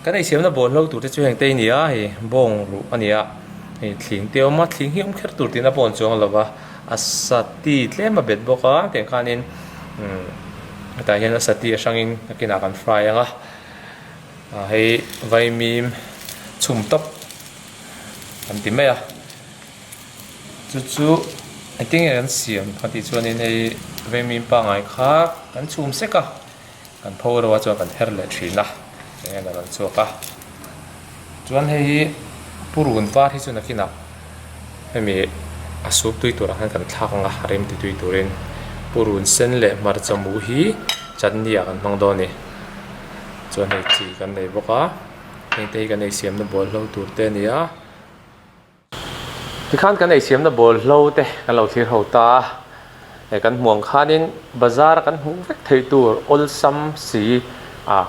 Kan eisiamna bawlhlo tur te chu heng te a ni a, hei bawng ruh a ni a, hei thling te a awm a, thling hi a awm kher tur tihna pawh an chuang lo va, a sati tlem a bet bawk a, tiang khanin umm hetah hian a sati a hrangin a kinah kan fry ang a, ah hei vaimim chhum tawp kan ti mai a, chu chu engtin nge kan siam a tih chuanin hei vaimim pangngai kha kan chhum sek a. Kan pho ro a chuan kan her leh thin a, eng emaw a rawn chhuak a. Chuan hei hi purun var hi chu nakinah hemi a soup tui turah khan kan thlak ang a, a rem ti tui turin purun sen leh hmarcha mu hi chutney ah kan hmang dawn a ni. Chuan hei chi kan nei bawk a, hengte hi kan eisiamna bawlhlo tur te a ni a. Tikhan kan eisiamna bawlhlo te kan lo thlir ho ta a, he kan hmuh ang khanin bazar a kan hmuh vek theih tur awlsam si a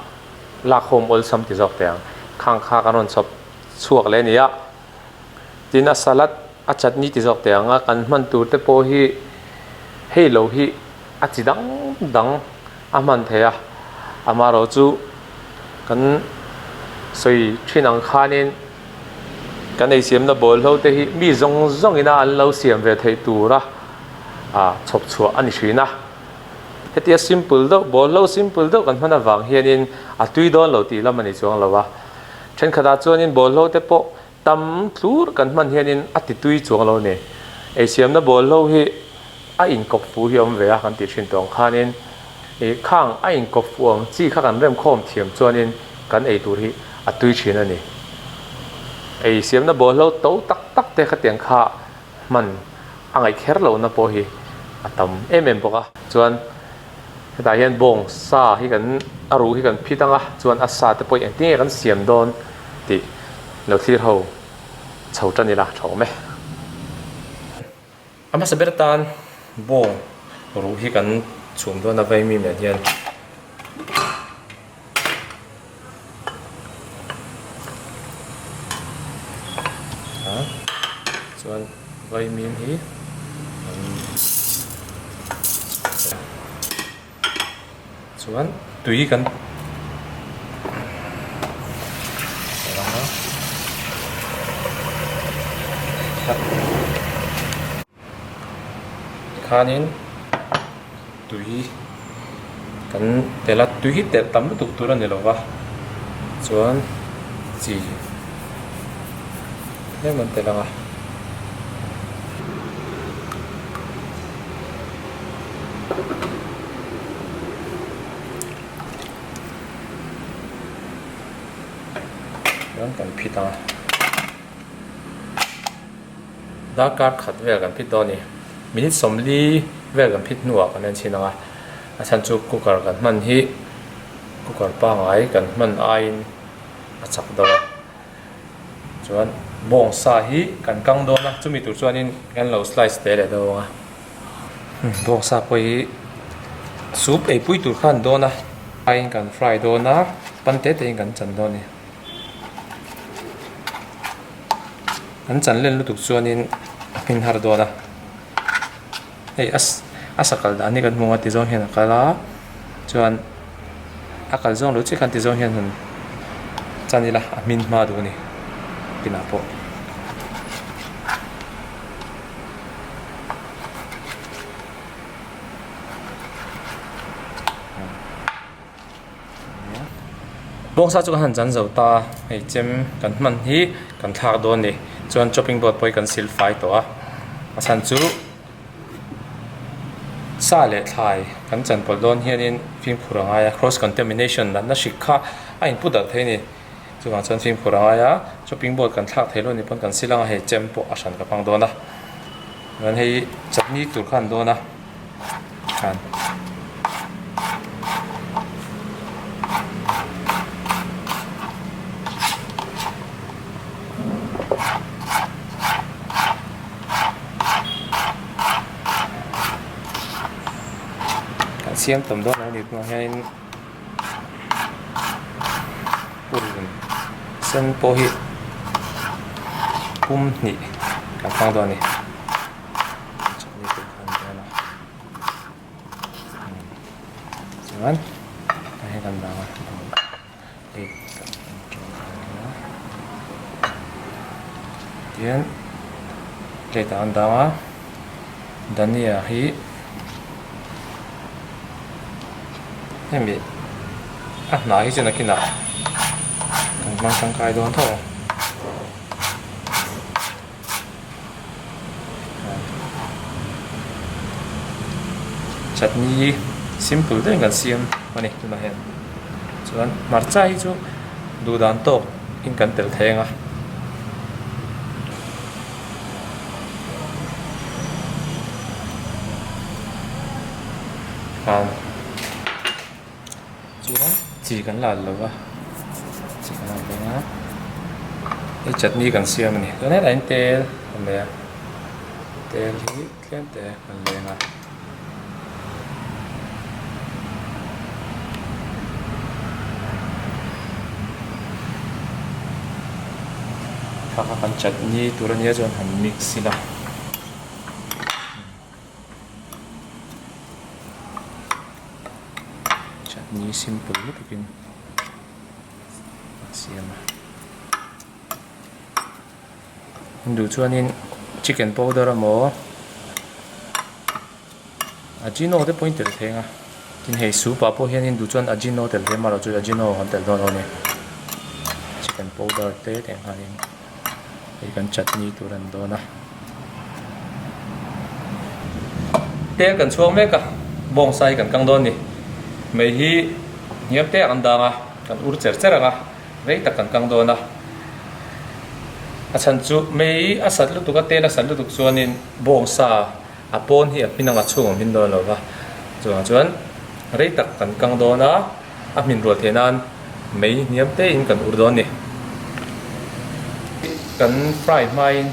lak hawm awlsam ti zawk teh ang khang kha kan rawn chhawp chhuak leh a ni a, tin a salad a chutney ti zawk teh ang a kan hman tur te pawh hi hei lo hi a chi dang dang a hman theih a, amaherawhchu kan sawi thin ang khanin. Kan eisiamna bawlhlo te hi mi zawng zawng ina an lo siam ve theih tura chhawp chhuah a ni thin a. Hetia simple deuh, bawlhlo simple deuh kan hman avang hianin a tui dawn lo tih lam a ni chuang lo a. Thenkhatah chuanin bawlhlo te pawh tam tlur kan hman hianin a ti tui chuang lo a ni. Eisiamna bawlhlo hi a inkawp fu hi a awm ve a kan tih thin tawng khanin ih khang a inkawp fu ang chi kha kan remkhawm thiam chuanin kan ei tur hi a tui thin a ni. Ei siamna bawlhlo to tak tak te khatiang kha hman a ngaih kher lohna pawh hi a tam em em bawk a. Chuan hetah hian bawng sa hi kan a ruh hi kan phit ang a, chuan a sa te pawh hi engtin nge kan siam dawn tih lo thlir ho chho tan ila tha awm e. A hmasa ber atan bawng ruh hi kan chhum dawn a vaimim nen hian. Chuan vaimim hi chuan tui kan Tikhanin tui kan telh a, tui hi telh tam lutuk tur a ni lo va, chuan chi tlem an telh ang a. Chuan kan phit ang a. Darkar khat vel kan phit dawn a ni. Minute 40 vel kan phit hnuah kan en chhin ang a, a chhan chu cooker kan hman hi cooker pangngai kan hman aiin a chak deuh a. Chuan bawng sa hi kan kang dawn a, chumi tur chuanin kan lo slice te leh deuh ang a. Bawng sa pawh hi soup eipui tur kha an dawn a, aiin kan fry dawn a, pan te tein kan chan dawn a ni. An chan len lutuk chuanin a hmin har dawn a, hei a a sakal dan hi kan hmu ang a ti zawng hian a kal a, chuan a kal zawng lo chiah khan ti zawng hian han chan ila a hmin hma duh a ni kinah pawh. Bawngsa chu kan han chan zo ta a, hei chem kan hman hi kan thlak dawn a ni. Chuan chopping board pawh hi kan sil fai tawh a, a chhan chu sa leh thlai kan chan pawlh dawn hianin fimkhur a ngai a, cross contamination natna hrik kha a input darh thei a ni. Chuvang chuan fimkhur a ngai a, chopping board kan thlak thei lo a ni pawn kan sil ang a, hei chem pawh a hran ka hmang dawn a. Chuan hei chutney tur kha an dawn a. Khan kan siam tam dawn lo a ni tunah hianin purun sen pawh hi pum hnih kan hmang dawn a ni. Chutney tur khan dawn a chuan tah hian kan dang a hei kan ṭawng. Tihian plate ah an dang a dhania hi hemi a hnah hi chu nakinah kan hmang tangkai dawn tho ang. Chutney simple deuhin kan siam a ni tunah hian chuan hmarcha hi chu duh dan tawk in kan tel thei ang a. Chuan chi kan la lo va chi kan la dawn a hei chutney kan siam a ni chuan hetah hian tel a awm leh a tel hi tlem te kan leng a. Kha kha kan chutney tur ania chuan han mix ila. Chutney simple lutukin a siam a duh chuanin chicken powder emaw ajino te pawhin tel thei ang a tin hei soup ah pawh hianin duh chuan ajino tel thei amaherawh chu ajino an tel dawn lo a ni chicken powder te tih ang khanin. Hei kan chutney tur an dawn a. Tel kan chhuak mek a, bawngsa hi kan kang dawn a ni. Mei hi hniam te ah kan dang a, kan ur cher cher ang a, rei tak kan kang dawn a. A chhan chu mei a sat lutuk a, tel a sat lutuk chuanin bawngsa a pawn hi a hmin ang a chhung a hmin dawn lo va. Chuvang chuan rei tak kan kang dawn a. A hmin rual theih nan mei hniam te in kan ur dawn a ni. Kan fry hmain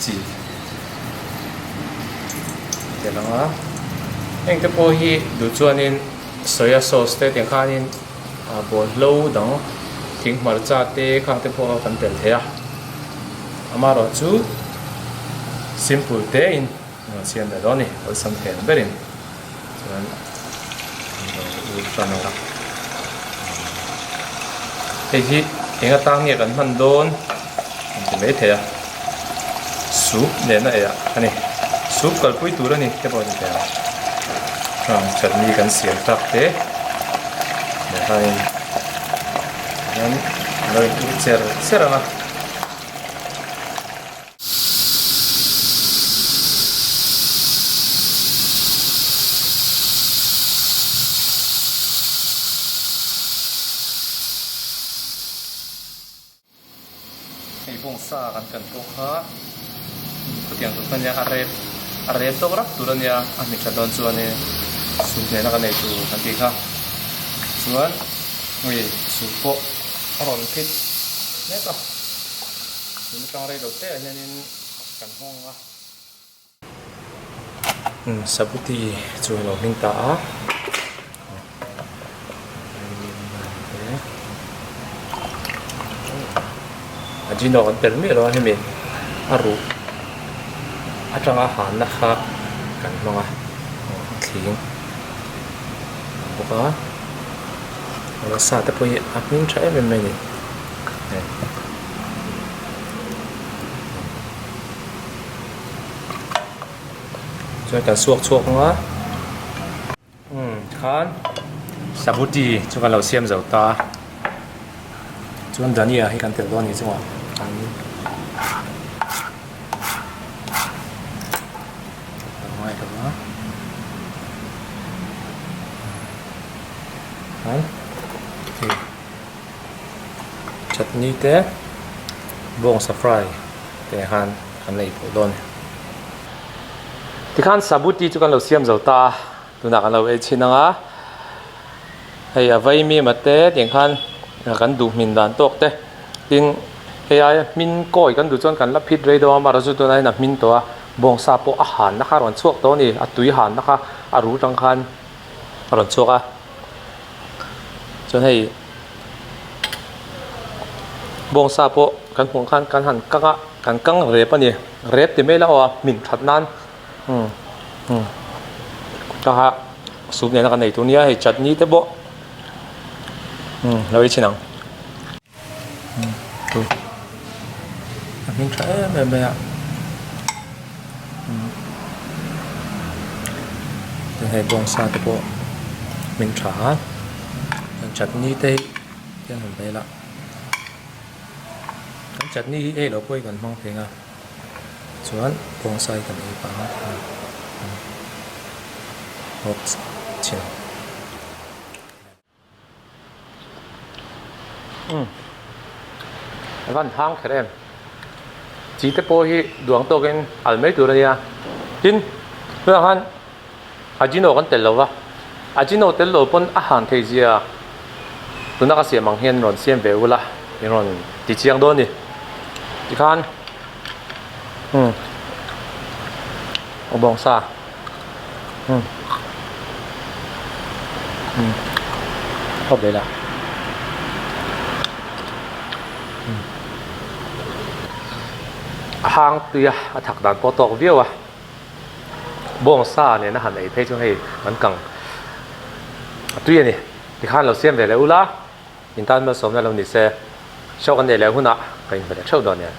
chi tel ang a. Heng te pawh hi duh chuanin soya sauce te tiang khanin bawlhlo dang thing hmarcha te khang te pawh kan tel thei a. Amaherawh chu simple te in an siam ve dawn a ni awlsam thei ang berin. Chuan lo ur tan ang a. Hei hi eng atan nge kan hman dawn an ti mai thei a. Soup nena ei ah a ni. Soup kalpui tur a ni te pawh a ni thei ang. Heng chutney kan siam tak te nen hian hian lo in ur cher cher ang a. Hei bawngsa kan kan pawh kha khutiang tur kha nia a rep a rep tawk rap tur a nia a hmi tha dawn chuanin suk nena kan ei tur kan tih kha chuan hei suk pawh a rawn phit mek a. Tun atang rei lo te ah hianin kan hawng a. Sabuti chu a lo hming ta a. Ajino kan tel miah lo a hemi a ruh atanga hanna kha kan hmang a thling bawk a rasa te pawh hi a hming tha em em mai a ni. Chuan kan suak chhuak ang a umm khan sabuti chu kan lo siam zo ta chuan dhania hi kan telh dawn a ni chungah kan ngai lo a khan hei. Chutney te bawngsa fry te khan kan ei pawh dawn a ni. Tikhan sabuti chu kan lo siam zo ta a tunah kan lo ei chhin ang a hei a vaimim a te tiang khan kan duh hmin dan tawk te tin hei aia hmin kawi kan duh chuan kan la phit rei deuh a amaherawhchu tunah hian a hmin tawh a bawngsa pawh a hanna kha a rawn chhuak tawh a ni a tui hanna kha a ru tang khan a rawn chhuak a. Chuan hei bawngsa pawh kan hmuh ang khan kan han kang a kan kang rep a ni rep ti mai la aw a hmin that nan umm umm taha soup nena kan ei tur nia hei chutney te pawh umm lo ei chhin ang umm a hming tha em em mai a chuan hei bawngsa te pawh hming tha a chuan chutney te hi tiang han vel a kan chutney hi ei loh pawh hi kan hmang thei ang a chuan bawngsa hi kan ei pah ang a hawp chhin ang. Umm a van hang kher em chi te pawh hi duang tawkin al mai tur a nia tin tunah khan ajino kan tel lo va ajino tel lo pawn a han theih zia tuna ka siam ang hian rawn siam ve ula in rawn ti chiang dawn a ni tikhan umm a bawngsa. Umm umm hawp leh la umm a hang tui a a thak dan pawh a tawk viau a bawngsa nena han ei phei chu hei kan kang a tui a ni tikhan lo siam ve leh ula in tan malsawmna lo ni se show kan neih leh hunah ka inhmu leh theuh dawn nia.